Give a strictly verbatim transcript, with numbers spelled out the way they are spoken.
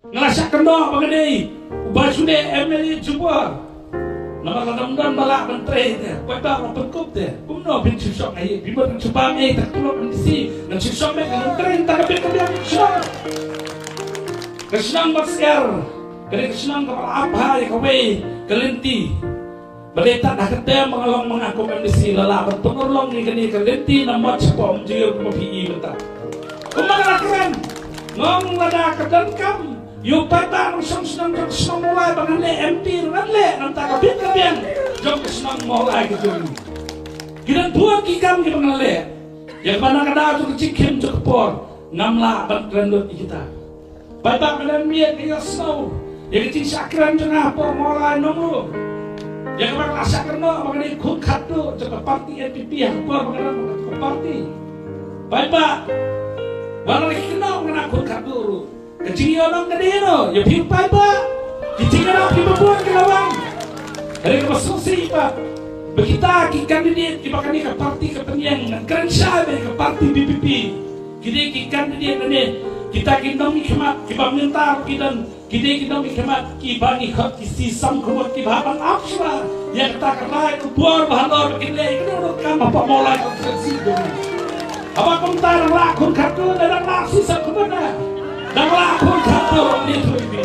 Nga la shah kynnoh ba nga dei uba shu dei M L A jubor. Namar lada ym don ba lah ban trei te, paidbah la pynkup te. Kumno phin shu shong ei, phi mut ngan shu bam ei ta ka tulop M D C, ngan shu shong beit, ngan trei ta ka bit ka biang shnong. Ka shnong Batsiar ka dei ka shnong kaba la ap bha ïa kawei ka lynti. Balei tad ha ka term ba nga long ma nga kum M D C la lah ban pynurlong ïa kane ka lynti na Mot shapoh Umjingiewkmie phi i mynta. Kumba nga la kren, nga ong lada ka donkam ïa u paidbah nongshong shnong jong ka shnong Mawlai ba ngan leh M P, ngan leh na bynta ka bit ka biang jong ka shnong Mawlai ka jong ngi. Ki don bun ki kam kiba ngan leh. Ïa kaba na ka daw jong ka jingkhim jong ka por ngam lah ban kren lut ïa kita. Paidbah, me lem miet, nga ïohsngew ïa ka jingshah kren jong nga hapoh Mawlai Nongrum. Ïa kaba nga la shah kynnoh ba nga dei khun khatduh jong ka party N P P ha ka por ba nga don ha ka party. Paidbah, wat la ki kynnoh ba nga dei khun khatduh ruh, ka jingïalam ka dei noh ïa phi paidbah. Ki jingïalam kiba bun ki la wan. Hynrei kaba sngewsih pat ba kita ki candidate kiba kane ka party ka pynïeng, ngan kren shai ba ïa ka party V P P. Ki dei ki candidate lane kita ki nongmihkhmat kiba mynta ruh ki don, ki dei ki nongmihkhmat kiba ngi khot ki shisha khubor kiba hap ban ap shuwa ïa kata ka rai ka bor ba halor ba kin leh ïa kano kano ka kam hapoh Mawlai constituency jong ngi. Haba kumta dang lah khun khatduh ne dang lah shisha khubor ne dang lah khun khatduh ne thui phi.